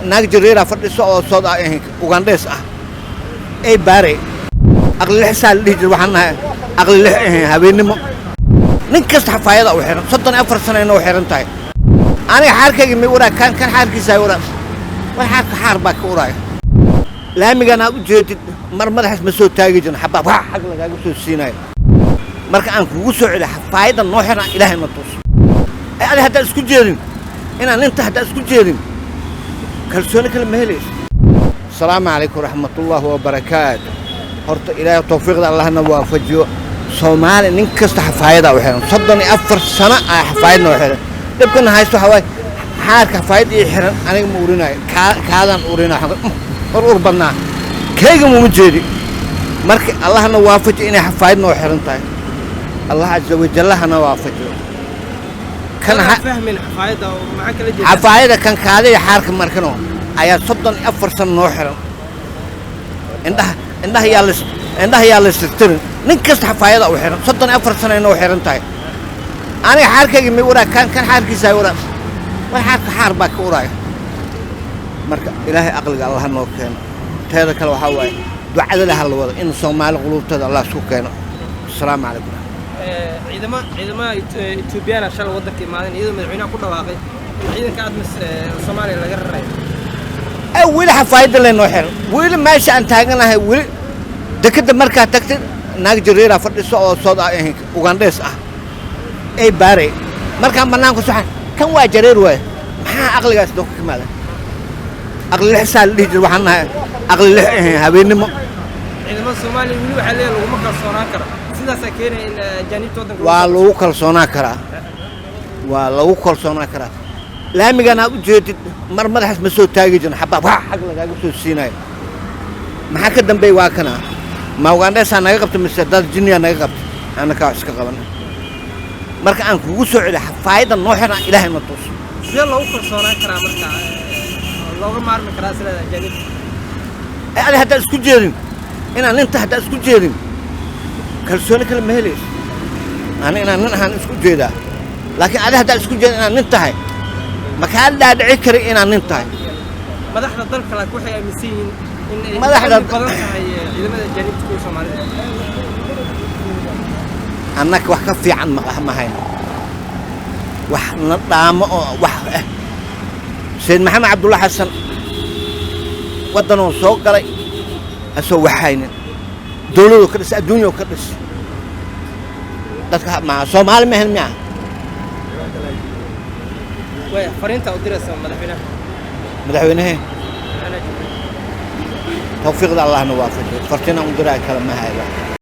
Naag jareera fadhiso oo sood ah, Ugandhees ah, ay baare aqli lixsaa la dhihi jira. Waxaan nahay aqli lix habeennimo. Nin kasta xafaayada u xiran, 34 sanayna u xiran tahay. Aniga xaarkayga may uraa, kan xaarkiisa ay uraa. War xaarka xaar baa ka uraaya. Laamigan aad u jeedid, mar madaxaas ma soo taagi jirin, xabaa wax xag lagaaga soo siinayo. Marka aan kugu soo celiyo, xafaayadda noo xiran Ilaahay na tus. Ee adi haddaad isku jeedin inaan ninta, haddaad isku jeedin, kalsooni kale ma helayso. Asalaamu calaykum waraxmatullaahi wabarakaatu. Horta Ilaahay tawfiiqda Allahna waafajiyo. Soomaali nin kasta xafaayada u xiran, 34 sano aa xafaayadna u xiran. Dhibkana haysto waxaa waaye xaarka xafaayad ii xiran aniga ma urinayo, kaadaan urinayo, hor ur badnaa kayga muma jeedi. Marka Allahna waafajiyo inay xafaayad noo xiran tahay. Allah caza wajallahana waafajiyo. Kan fahmin xafaayadda oo maxaa kala jeedaa? Xafaayada kan kaadaya xaarka markano ayaa 34 sano noo xiran. Indhaha yaa la istirtirin. Nin kasta xafaayada u xiran, 34 sano noo xiran tahay. Aniga xaarkayga may uraa, kan xaarkiisa ay uraa. War xaarka xaar baa ka uraaya. Marka Ilaahay aqliga Allah noo keeno. Teeda kale waxaa waaye ducada laha la wado in Soomaali quluubteeda Allah isku keeno. Asalaamu calaykum. Ciidamada Etoobiyana shalay waddanka imaadeen, iyadoo madaxweynaha ku dhawaaqay in ciidanka ATMIS Soomaaliya laga rarayo. Ee weli xafaayadda laynoo xiran, weli meesha aan taaganahay, weli dekadda markaa tagtid, naag jareera fadhiso oo sood ah, Ugandhees ah, ay baare markaan bannaanka soxan, kan waa jareer waaye. Maxaa aqligaas doo ka yimaada? Aqli lixsaa la dhihi jira. Waxaan nahay aqli lix habeennimo. Ciidamada Soomaaliya weli waxaa leeyahay laguma kalsoonaan karo, sidaasaa keenaya in ajaanibta waddanka. Waa lagu kalsoonaan karaa, waa lagu kalsoonaan karaa. Laamigan aad u jeedid, mar madaxaas ma soo taagi jirin, xabaa wax xag lagaaga soo siinayo. Maxaa ka dambeey? Waa kana ma Ugandheesaa naga qabta mise dad jinniyaa naga qabta? Annakaa wax iska qabana. Marka aan kugu soo celiyo, xafaayadda noo xiran Ilaahay na tus. Sidee loogu kalsoonaan karaa marka, looga maarmi karaa sidaada ajaanibta? Ee adi haddaad isku jeedin inaan ninta, haddaad isku jeedin, kalsooni kale ma helayso. Ani inaan nin ahaan isku jeedaa, laakiin adi haddaad isku jeedin inaan nin tahay, ma kaa dhaadhici kari inaan nin tahay. Madaxda dalka laakiin waxay aaminsan yihiin in ay amni badan tahay ciidamada ajaanibta kuwa Soomaalida. Annaka wax ka fiican ma hayno, wax na dhaamo oo wax ah. Sayid Maxamed Cabdulla Xasan waddanuu soo galay asoo waxaynin, dowladuu ka dhis, adduunyau ka dhis. Dadka ma Soomaali ma ahan miya? Waaya, fariinta u diraysa madaxweynaha? Madaxweynehe? Madaxweynaha Jamhuuriyadda. Tawfiiqda Allahna waafajiyo. Fartina u diraa kale ma hayba.